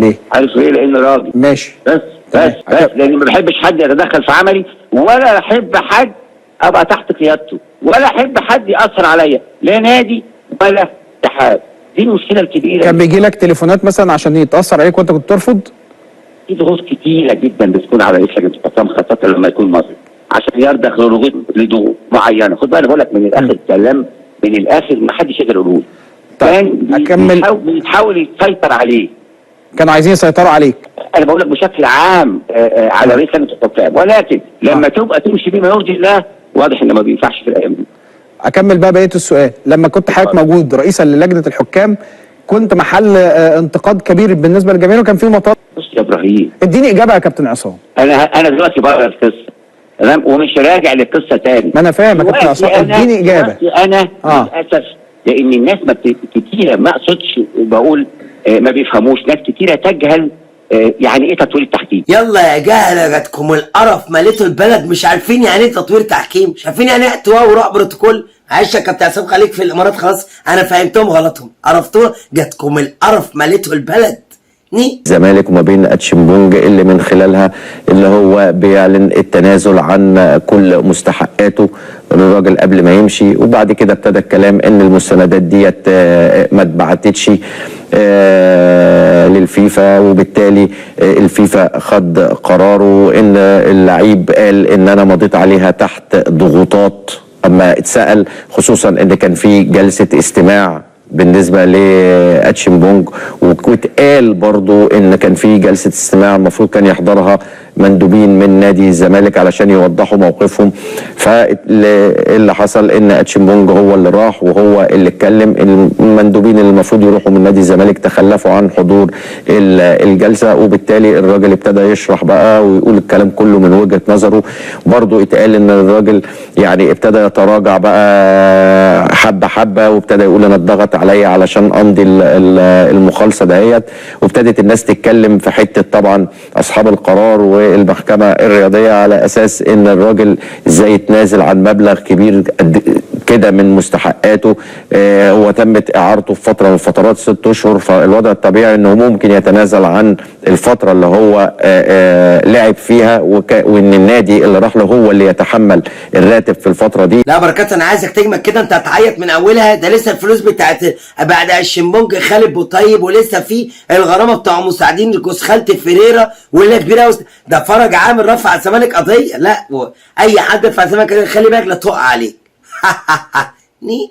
ليه؟ عارف ليه؟ لان راجل. ماشي. بس تمام. بس بس لان ما بحبش حد يتدخل في عملي، ولا احب حد ابقى تحت قيادته، ولا احب حد ياثر عليا، لا نادي ولا اتحاد. دي المشكلة الكبيرة. كان بيجي لك تليفونات مثلا عشان يتاثر عليك وانت كنت ترفض؟ في ضغوط كتيرة جدا بتكون على رئيس لجنة الحكام، خاصة لما يكون مصري، عشان يرضخ لضغوط معينة. خد بالك، بقول لك من الاخر، كلام من الاخر ما حدش يقدر يقوله. طيب، كان أكمل. بيحاول يسيطر عليه. كانوا عايزين يسيطروا عليك. انا بقول لك بشكل عام على رئيس لجنة الحكام، ولكن لما تبقى تمشي بما يرضي الله، واضح ان ما بينفعش في الايام دي. اكمل بقى بقية السؤال. لما كنت حضرتك موجود رئيسا للجنة الحكام كنت محل انتقاد كبير بالنسبة للجماهير، وكان في مطالب. بص يا ابراهيم، اديني اجابه يا كابتن عصام. انا دلوقتي بره القصة، تمام، ومش راجع للقصة تاني. ما انا فاهم يا كابتن دلوقتي عصام، اديني اجابه. دلوقتي انا للاسف، لان الناس ما كتيرة، ما اقصدش بقول ما بيفهموش، ناس كتيرة تجهل يعني ايه تطوير التحكيم. يلا يا جهلة، جاتكم القرف، مليتوا البلد. مش عارفين يعني ايه تطوير تحكيم، مش عارفين يعني ايه احتواء وروح بروتوكول. معلش يا كابتن عصام، خليك في الامارات خلاص، انا فهمتهم غلطهم، عرفتوها. جاتكم القرف، مليتوا البلد. ني الزمالك وما بين اتشيمبونج، اللي من خلالها اللي هو بيعلن التنازل عن كل مستحقاته للراجل قبل ما يمشي. وبعد كده ابتدى الكلام ان المستندات ديت ما اتبعتتش للفيفا، وبالتالي الفيفا خد قراره ان اللعيب قال ان انا مضيت عليها تحت ضغوطات اما اتسأل، خصوصا ان كان في جلسة استماع بالنسبة لأتشيمبونج، واتقال برضو ان كان في جلسة استماع المفروض كان يحضرها مندوبين من نادي الزمالك علشان يوضحوا موقفهم. فاللي حصل ان اتشيمبونج هو اللي راح وهو اللي اتكلم. المندوبين اللي المفروض يروحوا من نادي الزمالك تخلفوا عن حضور الجلسة، وبالتالي الراجل ابتدى يشرح بقى ويقول الكلام كله من وجهة نظره. برضو اتقال ان الراجل يعني ابتدى يتراجع بقى حبة حبة، وابتدى يقول انا اتضغط عليا علشان امضي المخالصة دهيت. وابتدت الناس تتكلم في حتة طبعا اصحاب القرار والمحكمة الرياضية، على اساس ان الراجل ازاي يتنازل عن مبلغ كبير قد كده من مستحقاته. هو تمت اعارته في فترة من الفترات 6 اشهر، فالوضع الطبيعي انه ممكن يتنازل عن الفترة اللي هو لعب فيها، وان النادي اللي راح له هو اللي يتحمل الراتب في الفترة دي. لا بركات، انا عايزك تجمل كده، انت هتعيط من اولها. ده لسه الفلوس بتاعت بعد الشمبونج خالد بوطيب، ولسه في الغرامة بتاع مساعدين جوز خالة فيريرا ولا كبيرة أوي. ده فرج عامل رفع الزمالك قضية. لا، اي حد رفع الزمالك خلي بالك لا تقع عليك. ني.